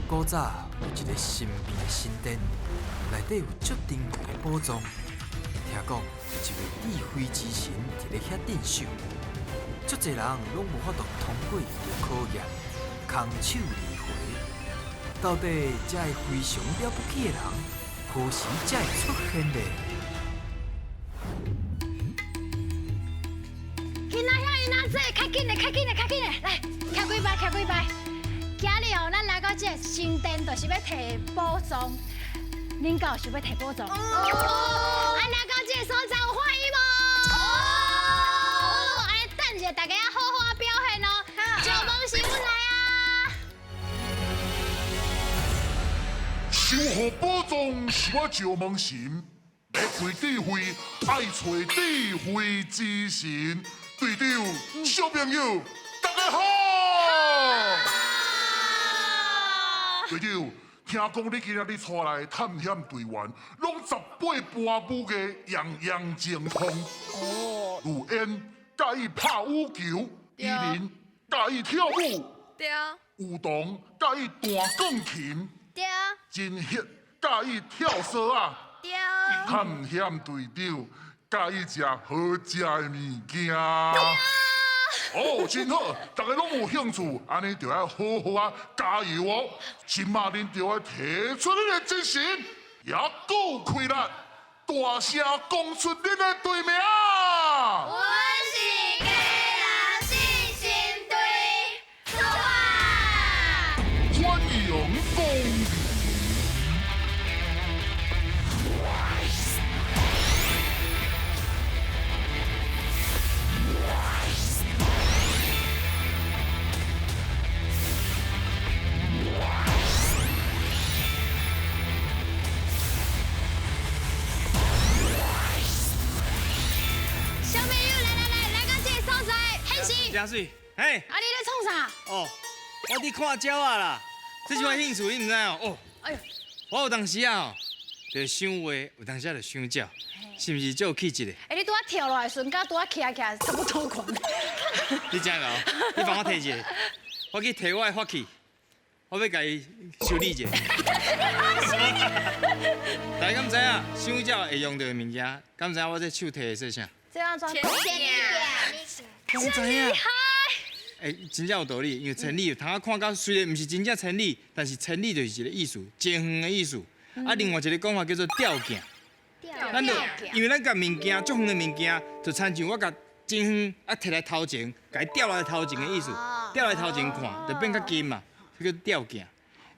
古早有一个神秘的神殿，内底有足珍贵的宝藏。听讲有一位智慧之神伫咧遐镇守，足济人拢无法度通过伊的考验，空手而回。到底这个非常了不起的人，何时才会出现呢？囡仔遐囡仔济，较紧的，较紧的，较紧的，来，徛几排，徛几排。今日哦，咱来到这个神殿，就是欲提宝藏。恁敢有想欲提宝藏？哦。啊，来到这个所在有欢喜无？哦。按呢等一下，大家好好表现哦。石门神，阮来啊！守护宝藏是我石门神，欲开智慧，爱揣智慧之神。队长，小朋友，大家好。队长，听讲你今仔日带来的探险队员，拢18般武艺，样样精通。哦。有烟，佮意拍羽球；伊人，佮意跳舞。对。有同，佮意弹钢琴。对。真血，佮意跳绳仔。对。探险队长，佮意食好食的物件。哦，真好，大家拢有兴趣，按呢就爱好好啊加油哦！这马恁就爱提出恁的精神，也阁有气力，大声讲出恁的队名。阮是基隆信心队，出发！欢迎光临。小朋友，来来来，来到这个所在，很是。真水，嘿。啊，你咧创啥？哦，我伫看鸟仔啦，这是我兴趣，你毋知哦？哦。哎呦。我有当时啊，就想画，有当时就想鸟，是毋是足有气质的？哎，你拄仔跳落来时阵，佮拄仔徛起来差不多悬。你真𠢕，你帮我提一下，我去提我的法器，我欲共伊修理一下。大家敢知影，想鸟会用著的物件？敢知影我这手提的是啥？这按怎？千里敢知影？欸，真正有道理，因为千里通仔看到虽然毋是真正千里，但是千里就是一个意思，真远的意思。啊，另外一个讲法叫做吊镜。咱就因为咱共物件足远的物件，就亲像我共真远啊提来头前，共伊吊来头前的意思，吊来头前看，就变较近嘛，这叫吊镜。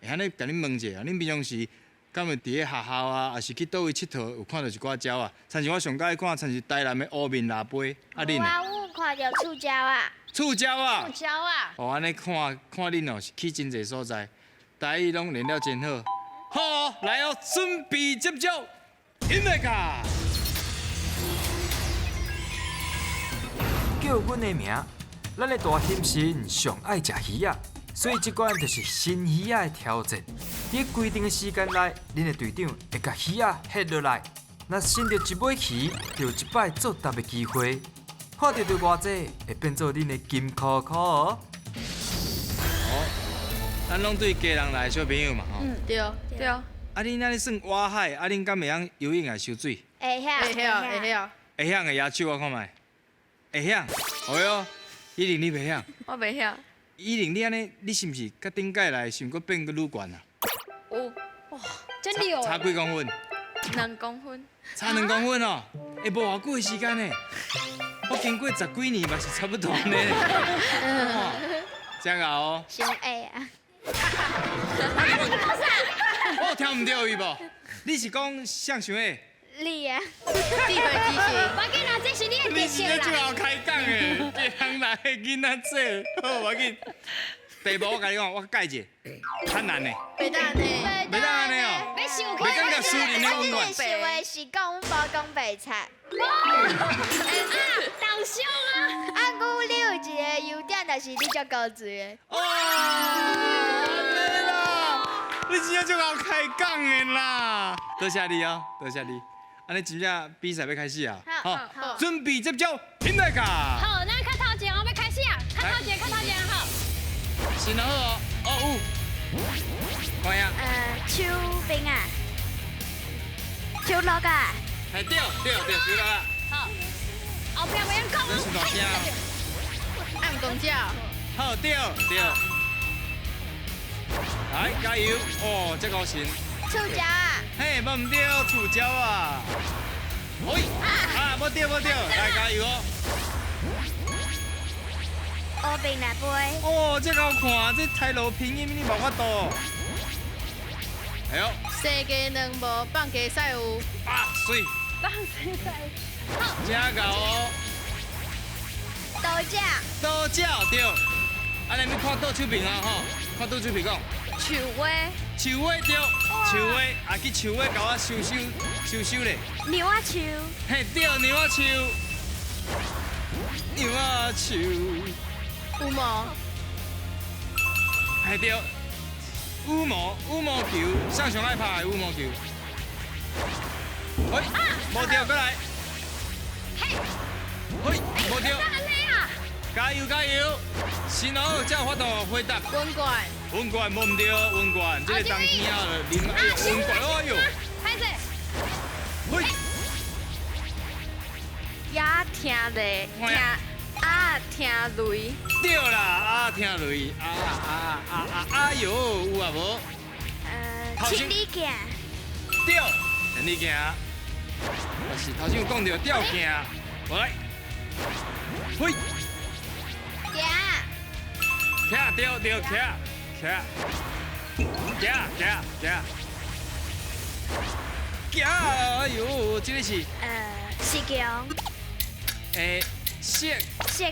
会按呢共恁问一下，恁平常时敢有伫咧学校啊，抑是去佗位𨑨迌，有看著一寡鸟仔？亲像我上佮意看，亲像台南的乌面蜊飞，啊恁呢？我有看著触鸟仔。触鸟仔。触鸟仔。哦，按呢看看恁哦，是去真济所在，台语拢练了真好。好，来哦，准备接招，音乐卡。叫阮的名，咱的大兴神上爱食鱼仔，所以这关就是新鱼仔的挑战。伫规定的时间内，恁的队长会共鱼仔翕落来，若伸著一尾鱼，就有一摆作答的机会。看著著偌济，会变做恁的金箍箍哦。哦，咱拢对基隆来的小朋友嘛，吼。嗯，对对。啊，恁按呢算挖海，啊，恁敢会晓游泳抑是泅水？会晓，会晓，会晓。会晓的举手我看觅。会晓，哦哟，以玲你袂晓？我袂晓。以玲你按呢，你是毋是佮顶届来，是毋阁变阁愈悬啊？有。哇，真溜。差几公分？ 2公分。差2公分哦，欸，无偌久的时间呢。我经过10几年嘛是差不多呢。哇，真𠢕哦。伤矮啊。我有听毋著伊无？你是讲谁伤矮？你啊。智慧之神。无要紧啦，这是你的特色啦。你是最后开讲的，基隆来的囡仔济，好，无要紧。题目我共你讲，我改一下，较难的。袂当呢。袂当按呢哦。欲受袂感觉私人的温暖。想的是讲阮婆讲白菜。哇！啊，当伤啊！啊，毋过你有一个优点，就是你足古锥的。哇！按呢啦，你真正足𠢕开讲的啦！多谢你哦，多谢你。按呢真正比赛欲开始啊！好，好，准备接招，音乐卡。好，咱较头前哦，欲开始啊！较头前，较头前，好。先好哦，哦有。铃啊，树落啊，嘿对对对，树落啊。好，后壁袂用讲。咱是大声。暗公鸟。好对对。来加油！哦，这高兴。触礁啊。嘿，无毋对，触礁啊。喂，啊，无对无对，来加油哦。乌平来飞。哦，这够看，这台罗拼音你无法度。哎呦。生鸡卵无放鸡屎有。啊，水。放鸡屎。好。真够哦。倒鸟。倒鸟对。啊，你看倒手边啊吼，看倒手边讲。树尾。树尾对，树尾啊去树尾共我收收收收咧。牛仔树。嘿对，牛仔树。牛仔树。羽毛。嘿对，羽毛羽毛球，谁上爱拍的羽毛球？喂，无对，过来。嘿。嘿，无对。加油加油！新哦，才有法度回答。温罐。温罐无毋对，温罐，这个冬天啊，啉哎呦，温罐哎呦。歹势。嘿。也听雷，听啊听雷。对啦，啊听雷，啊啊啊啊啊哟，有啊无？千里镜。对，千里镜。但是头先有讲到吊镜，来，嘿。行。徛对对徛徛，行行行，行哎呦，这个是食用。欸，食。食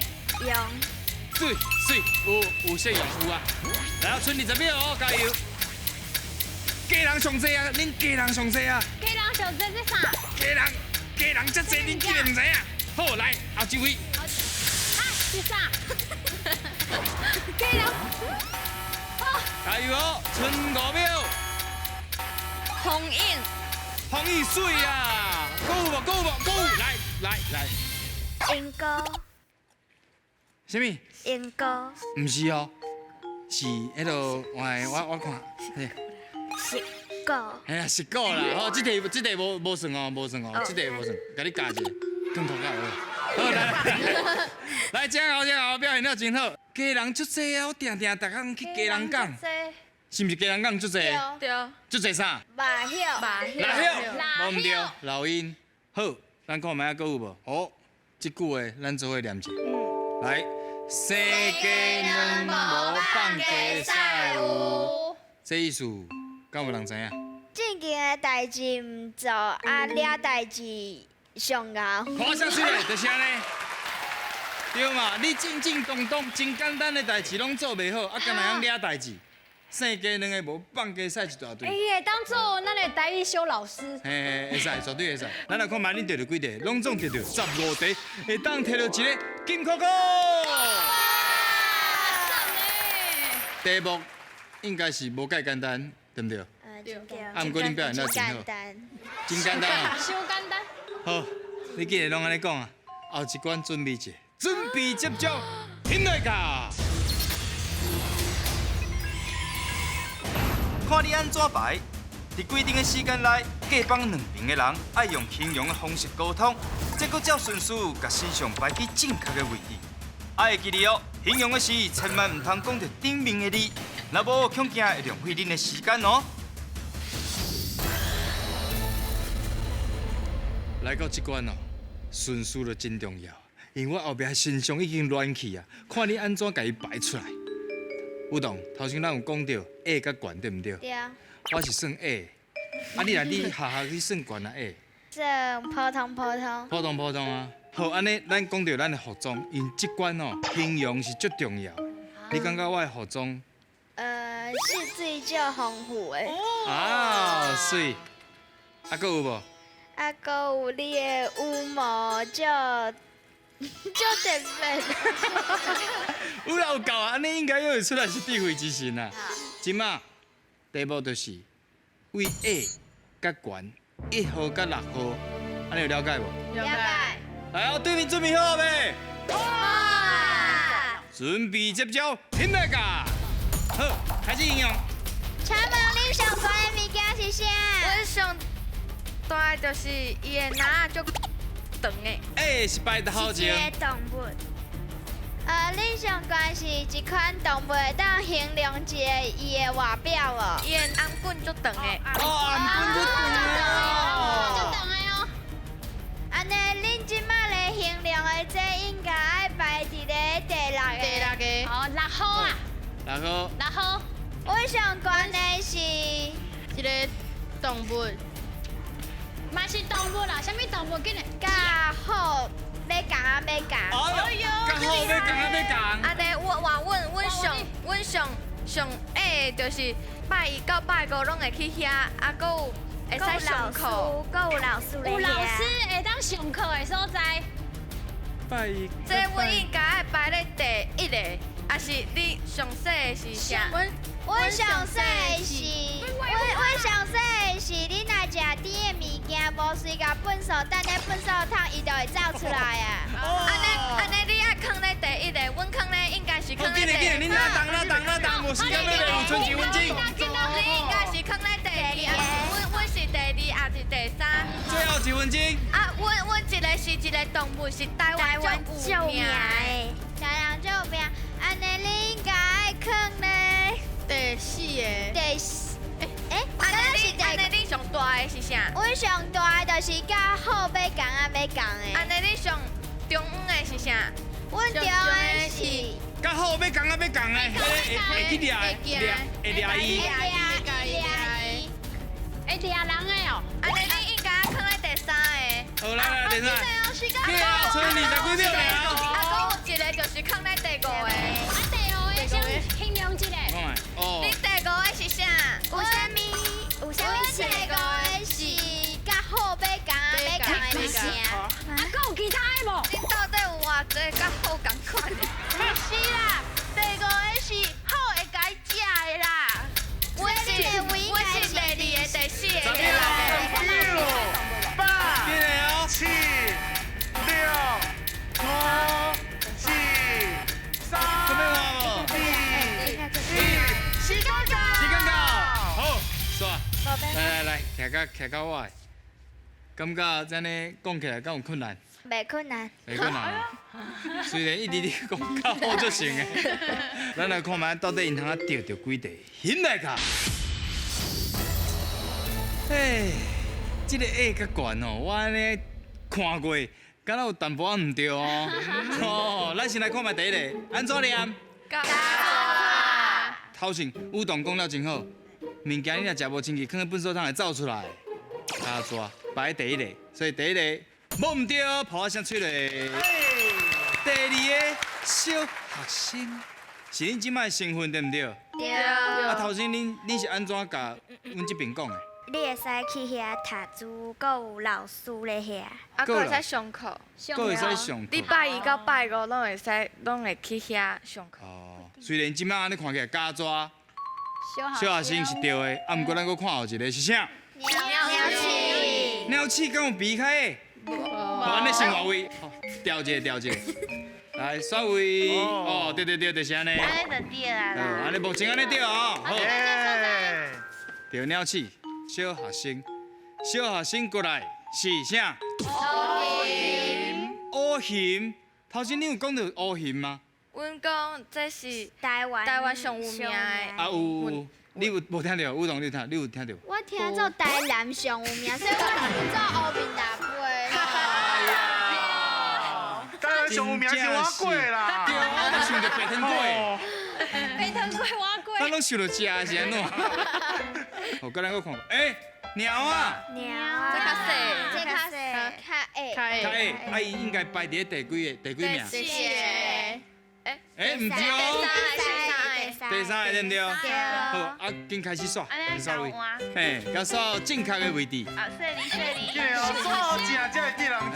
用。水水有食用有啊，来，剩20秒哦，加油！家人上济啊，恁家人上济啊。家人上济这啥？家人家人这济，恁竟然毋知影？好，来后一位。啊，是啥？家人。加油哦，剩5秒。封印。封印水啊！够无？够无？够！来来来。英歌。啥物？英歌。毋是哦，是彼个我我看，嘿。石果。哎呀，石果啦！吼，这题这题无无算哦，无算哦，这题无算，共你加一个，更头较好。好来来，来，真好真好，表现了真好。家人足济啊，我定定逐工去家人港，是毋是家人港足济？对。足济啥？马叶。马叶。无毋对，老鹰。好，咱看觅仔阁有无？好，这句话咱做伙念一下。来，生鸡卵无放鸡屎有，这意思敢有人知影？正经的代志毋做，啊，掠代志上熬。看啥水咧？就是按呢。对嘛？你正正当当、真简单的代志拢做袂好，啊，敢若晓掠代志？生鸡卵的无放鸡屎一大堆。欸，会当做咱的台语小老师。嘿，会使，绝对会使。咱来看觅恁得著几题，拢总得著15题，会当摕著一个金箍箍。题目应该是无介简单，对毋对？对。啊，毋过恁表现了真好。真简单啊。伤简单。好，你既然拢按呢讲啊，后一关准备者，准备接触，听来卡。看你按怎排，伫规定的时间内，隔房两边的人爱用形容的方式沟通，再阁照顺序共神像排去正确的位置。爱会记得哦，形容的时千万毋通讲著顶面的字，若无恐惊会浪费恁的时间哦。来到这关哦，顺序就真重要，因为我后壁神像已经乱去啊，看你按怎共伊摆出来。有当头先咱有讲著矮佮悬，对毋对？对啊。我是算矮，啊你若你学校你算悬啊矮？算普通普通。普通普通啊。好，按呢咱讲著咱的服装，因为这关哦，形容是足重要的。你感觉我的服装？是水足丰富的。啊，水。啊，阁有无？啊，阁有你的羽毛足。足特别。有啦有够啊，按呢应该会出来是智慧之神啊。这马题目就是为矮佮悬，1号佮6号，按呢有了解无？了解。来哦，对面准备好未？好。准备接招，听来噶。好，开始应用。请问恁上悬的物件是啥？大的就是伊的鈞仔足長的。哎，是排頭前。一个動物。恁上懸是一款動物會當形容一個伊的外表無？伊的頷頸足長的。哦，頷頸足長的足長的哦。按呢，恁這擺咧形容的這應該愛排佇咧第六個。第六個。哦，六號啊。六號。六號。我上懸的是一個動物。嘛是動物啦，啥物動物？緊來。佮好欲仝仔欲仝。哎呦，佮好欲仝仔欲仝。按呢，我話阮上阮上上下就是拜一到拜五攏會去遐，啊，閣有會使上課，閣有老師有老師會當上課的所在。拜一。這阮應該愛排咧第一個，抑是你上細的是啥？阮上細的是，阮上細的是，你若食甜的物件，無隨共糞埽，等咧糞埽桶，伊就會走出來啊。按呢按呢，你愛囥咧第一個，阮囥咧應該是囥咧第。緊緊，你哪動哪動哪動，無時間欲來，有賰一分鐘。你應該是囥咧第二，阮是第二，抑是第三。最後一分鐘。啊，阮一個是一個動物，是台灣足有名的。台灣足有名，按呢你應該愛囥咧。第四個。第四，欸，按呢你按呢你上大的是啥？阮上大的就是佮好欲仝仔欲仝的。按呢你上中央的是啥？阮中的是。佮好欲仝仔欲仝的，會去掠掠會掠伊。會掠伊。會掠人的哦。按呢你應該囥咧第三個。好，來來，第三。去啊，賰二十幾秒爾。啊，閣有一個就是囥咧第五個。啊，第五個先形容一下。哦。你第五個是啥？有啥物？有啥物？第五個是佮好欲仝仔欲仝的物件。啊，閣有其他的無？你到底有偌濟佮好仝款的？毋是啦，第五個是好會共伊食的啦。阮是第二個、第四個。 9、8、7、6、5、4、3、2、1，時間到！時間到，好，煞。來來來，徛到徛到我的，感覺這呢講起來敢有困難？袂困難。袂困難。雖然一直咧講較好足成的，咱來看覓到底𪜶通啊著著幾題，翕來卡。哎，這个 A 較懸哦，我按呢看過，敢若有淡薄仔毋對哦。哦，咱先來看覓第一个，按怎念？膠紙。頭前舞動講了真好，物件你若食無清氣，囥佇糞埽桶會走出來。膠紙排第一個，所以第一個無毋對，噗仔聲吹咧。第二个小學生，是恁這擺的身份對毋對？對。啊，頭先恁是按怎共阮這邊講的？你會使去遐讀書，閣有老師咧遐。啊，閣會使上課。閣會使上課。你拜一到拜五攏會使，攏會去遐上課。哦，雖然這擺按呢看起來膠紙小學生是對的，啊，毋過咱閣看後一个是啥？鳥鼠。鳥鼠敢有比較矮？無。按呢先換位，調一个，調一个。來，選位。哦，對對對，就是按呢。按呢就對啊啦。按呢目前按呢對哦。好。對鳥鼠。小學生，小學生過來是啥？烏熊。烏熊，頭先你有講著烏熊嗎？阮講這是台灣台灣上有名的。啊有，你有無聽著？舞動你有聽？你有聽著？我聽做台南上有名，所以我聽做烏面大杯。台南上有名是碗粿啦。對，我嘛想著白糖粿。白糖粿碗粿。咱攏想著食的是按怎？好，閣咱閣看，欸，貓仔。貓仔。這較細。這較細。較矮。較矮。較矮，啊，伊應該排佇咧第幾个？第幾名？第四个。欸，毋對哦。第三个對毋對？對。好，啊，緊開始煞，煞位。嘿，共煞正確的位置。啊，說你說你。對哦，煞正才會得人聽。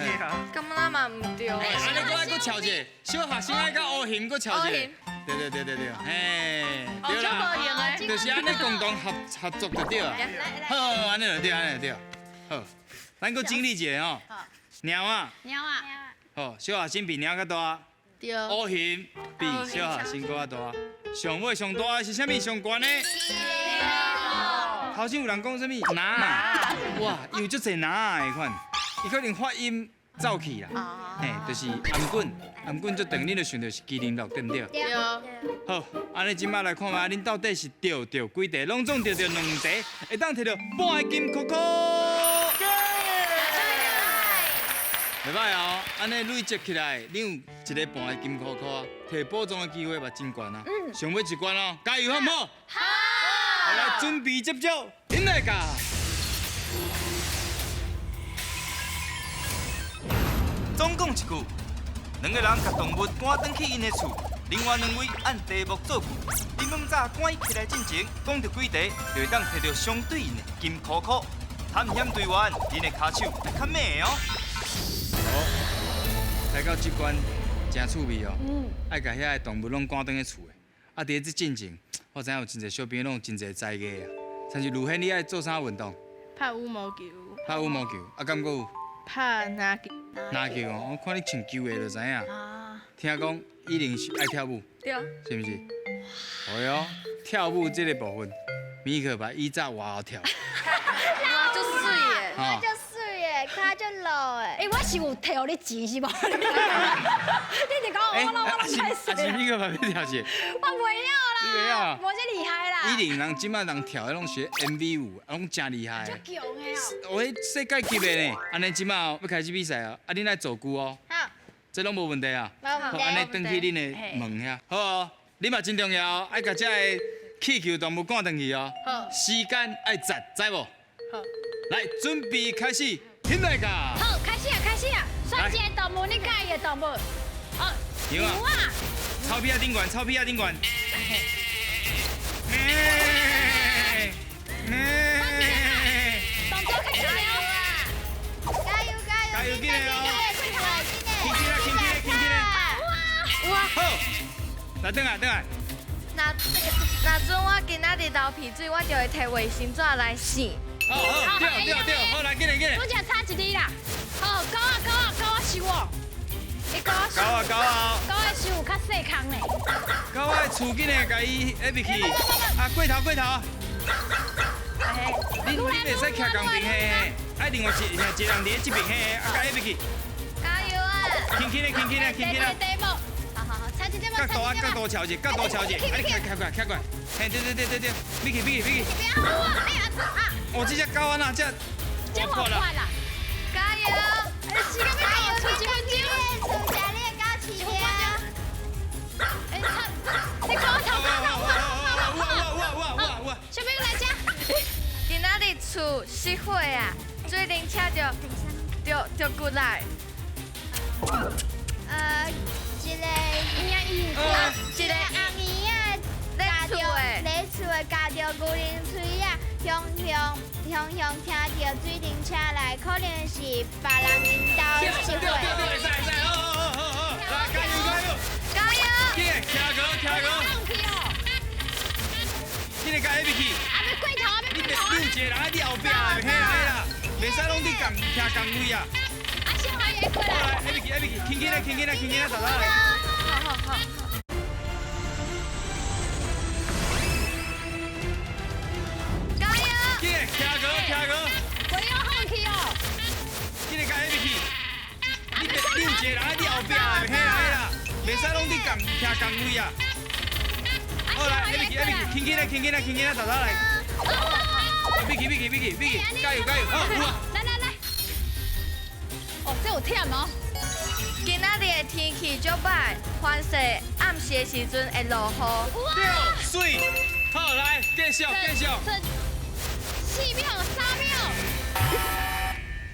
感覺嘛毋對。按呢閣愛閣抄一个，小學生愛佮烏熊閣抄一个。對對對對對，嘿，對啦，就是按呢共同合合作就對啊。好，按呢就對，按呢就對。好，咱閣整理一下吼。貓仔。貓仔。好，小學生比貓較大。對。烏熊比小學生閣較大。上尾上大的是啥物？上懸的？头先有人讲啥物？拿，哇，伊有足济拿的款，伊可能发音走去啦，嘿，就是頷頸，頷頸足長，你就想著是麒麟樂，對毋對？對。好，按呢這擺來看覓，恁到底是著著幾題，攏總著著兩題，會當摕著半个金箍箍。袂歹哦，按呢累積起來，你有一个半个金箍箍啊，摕寶藏的機會嘛真懸啊。上尾一關哦，加油好毋好？好。來準備接招，引來㗎。總講一句，兩个人共動物趕轉去𪜶的厝，另外兩位按題目造句。你問早趕起來進前，講著幾題，就會當摕著相對應的金箍箍。探險隊員，恁的跤手會較猛哦。好，來到這關真趣味哦，愛共遐个動物攏趕轉去厝的。啊，佇咧這進前，我知影有真濟小朋友攏有真濟才藝啊。親像盧軒，你愛做啥運動？拍羽毛球。拍羽毛球，啊，敢閣有？拍籃球。籃球哦，我看你穿球鞋就知影。聽講以玲是愛跳舞。對。是毋是？會哦，跳舞這個部分，米可把以早偌會跳。我足媠的。我足媠的，跤足老的。欸，我是有摕予你錢是無？你佇講我攏我攏太細。啊是米可嘛欲跳者？我袂曉啦。你袂曉啊？無這厲害啦。以玲人這擺人跳的攏是 MV 舞，攏真厲害。足強的哦。哦，彼世界級的呢。按呢這擺哦，欲開始比賽哦，啊，恁愛造句哦。好。這攏無問題啊。無問題。好，按呢轉去恁的門遐。好哦，你嘛真重要，愛共這个氣球動物趕轉去哦。好。時間愛節，知無？好。來，準備開始，起來㗎。好，開始啊，開始啊！選一个動物，你佮意的動物。好。牛啊。草皮仔頂懸，草皮仔頂懸。咩？咩？動作開始了。加油加油！加油，緊來哦！輕輕來，輕輕來，輕輕來。哇！好，來，轉來，轉來。若准我今仔日流鼻水，我就會提衛生紙來擤。好好，對對對，好來，緊來緊來。拄才差一滴啦。好，狗仔狗仔狗仔收哦。你狗仔狗仔狗仔。狗仔收有較細空呢。狗仔厝緊的，共伊下入去。啊，過頭過頭。你袂使徛仝邊嘿，愛另外一一個人佇咧這邊嘿，啊，共下入去。加油啊！輕輕的，輕輕的，輕輕的。好好好，差一點角度啊，角度翹者，角度翹者，啊，你徛徛過來，徛過來。嘿，對對對對對，米奇米奇米奇。哦，這隻狗啊，那這，這我快啦！加油！時間欲到，剩一分鐘。剩下你的狗飼了。哎，你狗頭狗頭，哇哇哇哇哇！小朋友來這。今仔日厝熄火啊，水靈車就過來。一個一個紅衣仔咧厝的，咧厝的咬著牛奶喙仔，雄雄雄雄聽著水靈車來，可能是別人𪜶兜熄火。對對對，會使會使，好好好好，來加油加油加油！緊來，徛高徛高。緊來共下入去。啊，欲過頭啊，欲過頭。你有一個人佇後壁，嘿啦嘿啦，袂使攏佇仝徛仝位啊。啊，小孩也過來。來，下入去下入去，輕輕來輕輕來輕輕來，大大來。好好好。加油！緊來，徛高徛高。不要放棄哦。緊來共下入去。你有一個人佇後壁，嘿啦嘿啦，袂使攏佇仝徛仝位啊。好來，下入去下入去，輕輕來輕輕來輕輕來，大大來。米奇米奇米奇米奇，加油加油，好，有啊。來來來。哦，這有忝哦。今仔日的天氣足歹，凡是暗時的時陣會落雨。對，媠，好來，繼續繼續。 4秒，3秒。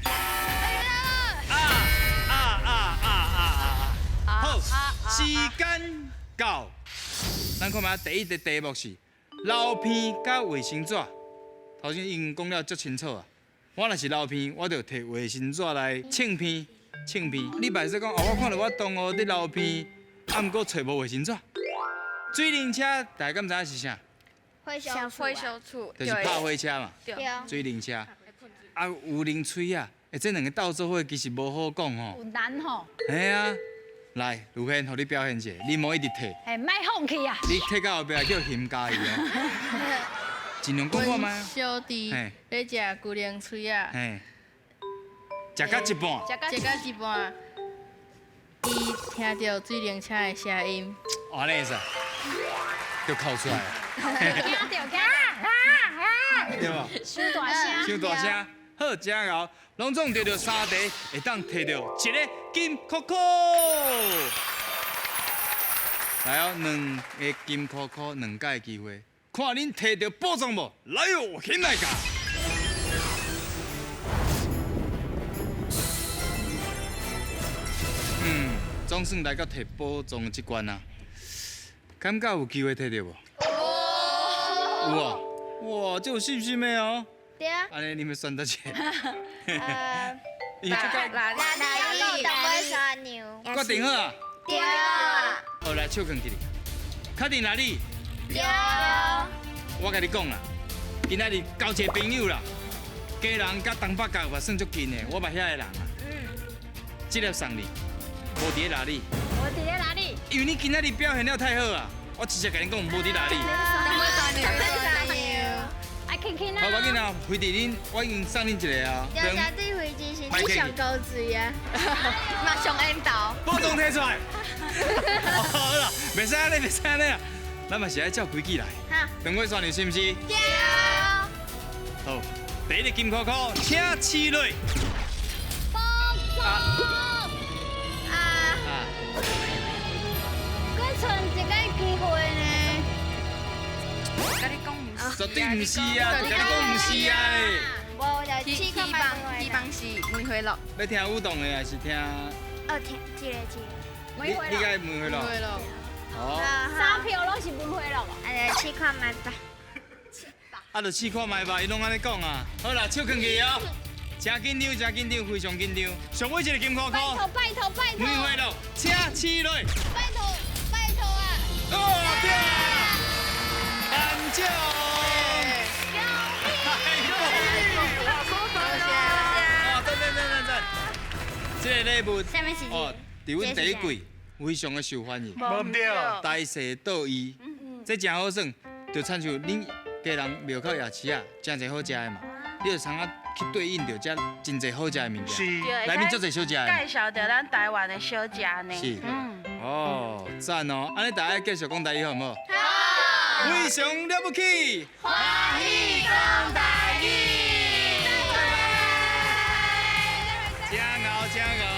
啊啊啊啊啊啊！好，時間到。咱看覓第一个題目是流鼻佮衛生紙。頭先已經講了足清楚啊。我若是流鼻，我就提衛生紙來擤鼻。擤鼻，你袂使講哦，我看著我同學佇流鼻，啊，毋過揣無衛生紙。水靈車，大家敢知影是啥？火燒厝，就是拍火車嘛。對。水靈車，啊，有奶喙仔，欸，這兩个鬥做伙其實無好講吼。有難吼。嘿啊，來，盧軒，予你表現一下，你莫一直提。欸，莫放棄啊！你提到後壁叫熊家伊哦。尽量讲看覓。小弟咧食龟苓喙仔。嘿。食到一半。食到一半，伊听著水龙车的声音。按呢会使，就哭出来。惊著惊著。对无？伤大声。伤大声。好，真𠢕，拢总得著三题，会当摕著一个金箍箍。来哦，两个金箍箍，两摆机会，看恁摕著宝藏无？来哦，起来噶！总算来到摕宝藏这关啊，感觉有机会摕著无？有啊！哇，这有信心的哦。对啊。按呢，你欲选择一个？哪里？长尾山娘。决定好啊？对。好，来手囥起来。确定哪里？对。我共你讲啦，今仔日交一个朋友啦，家人佮东北角嘛算足近的，我捌遐个人啊。这粒送你，无伫咧哪里？无伫咧哪里？因为你今仔日表现了太好啊，我直接共你讲，无伫哪里。好，无要紧啊，飞伫恁，我已经送恁一个啊。多谢对飞机是你上高水啊，嘛上缘投。宝藏提出来。好啦，袂使按呢，袂使按呢啊，咱嘛是爱照规矩来。好。长尾山娘是毋是？对。好，第一个金箍箍，请试落。宝藏。啊。啊。阁剩一个机会呢。佮你讲毋是，绝对毋是啊！佮你讲毋是啊！无就希望希望是梅花鹿。欲听舞动的，还是听？哦，听这个这个。梅花鹿。你爱梅花鹿？梅花鹿。哦。三票拢是梅花鹿。啊，就试看觅吧。啊，就试看觅吧，伊拢按呢讲啊。好啦，手囥起哦。真紧张，真紧张，非常紧张。上尾一个金箍箍。拜托，拜托，拜托。梅花鹿，请试落。拜托，拜托啊！哦，对。安奖。这个礼物哦，伫阮第一季非常的受欢迎，无对，大势到伊，这真好耍，就亲像恁家人庙口夜市啊，真济好食的嘛，你就通啊去对应著遮真济好食的物件，是，内面足济小食的。介绍著咱台湾的小食呢。是，哦，赞哦，按呢大家继续讲台语好毋好？好。非常了不起，欢喜讲台语。真𠢕，真𠢕。